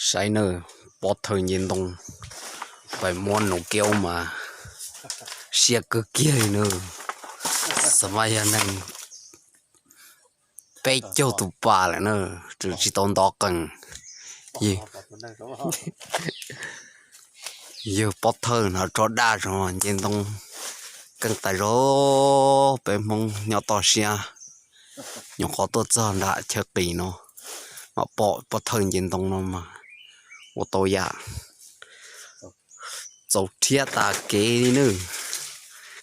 Saib nawb, pob thawj nce ntoo, pais muab nus kiaub mas siab kawg kiag li nawb. Xav mas yog neeg peb caug tus pas lawm na, tseem tsis tau ntov qees. Yawg pob thawj no rog daj zog nce ntoo keej tas zog. Peb Hmoob nyob toj siab, nyuam qhuav tuaj txog nram chaw qis no mas pom pob thawj nce ntoo no mas ua tau yam txaus rhiab tas kev li nawb.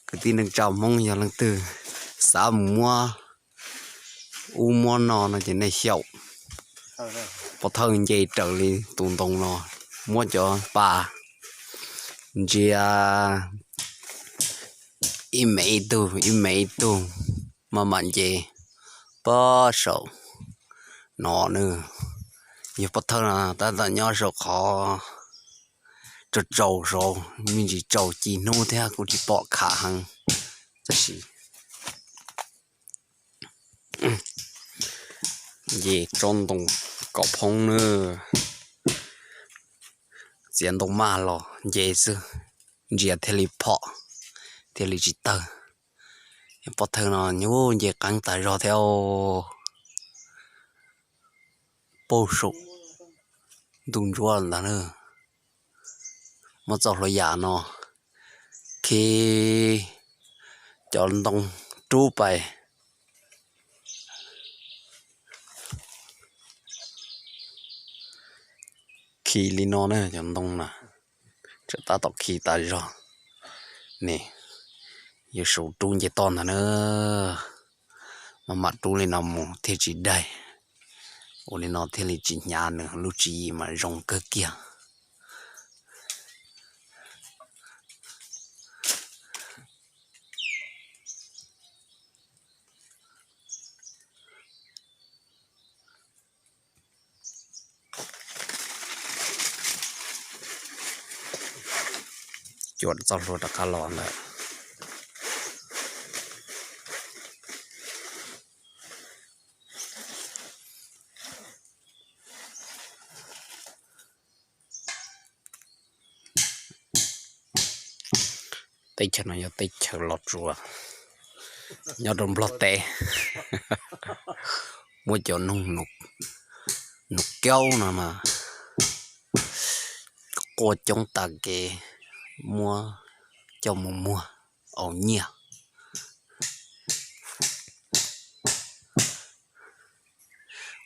Kwv tij neej tsa Hmoob yog leej twg xav mus muab ub muab no no ces nej xyaum pob thawj nce raws li tus ntoo no, muab cov pas ntsia ib me ib tug ib me ib tug maj mam nce. Pob saum no nawb, yog pob thawj no tab tom nyob saum qhov tsaus tsaus saud, me ntsis tsaus ci hnub thiab kuj tsis pom kham heev. Tab sis nce tsob ntoo kom phoob nawb. Txiav ntoo maj los nce xwb, ntsia thiaj li phom, thiaj li tsis tawg. Pob thawj no nyuj nce qeeb tas zog thiab. Paug saum ntuj ntsuab ntag na. Muab txoj hlua yam no khi cov ntoo rub pais, khi li no na cov ntoo na, tseem tab tom khi tas zog ne. Yuav sau rub nce toj ntag na, maj mam rub li no mus thiaj tsis daig. Ua li no thiaj li tsis hnyav nws lub tswv yim mas zoo kawg kiag. Cuam txoj hlua rov qab los ntawd. Teb chaws no yog teb chaws Los Tsuas, nyob rau Nplog teb. Muab cov noog nus kiaub no mas quaj coob tas kev, muab coj mus muag aus nyiaj.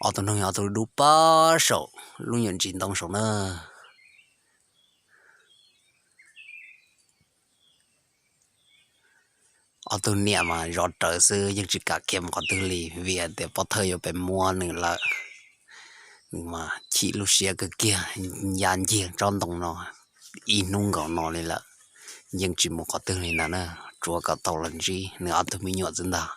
Ob tug noog yog ob tug dub pab saum lub nyuam ntsis ntoo saum na. Ob tug niam mas zov rawv xwb yeej tsis kam khiav mus qhov twg li vim hais tias pob thawj yuav pem muab nws lawm. Nws mas chim lub siab kawg kiag, ya ncig tsob ntoo no ib hnub nkaus no li lawm, yeej tsis mus qhov twg li ntag na, tsuav kom tau los ntsib nws ob tug me nyuam xwb ntag.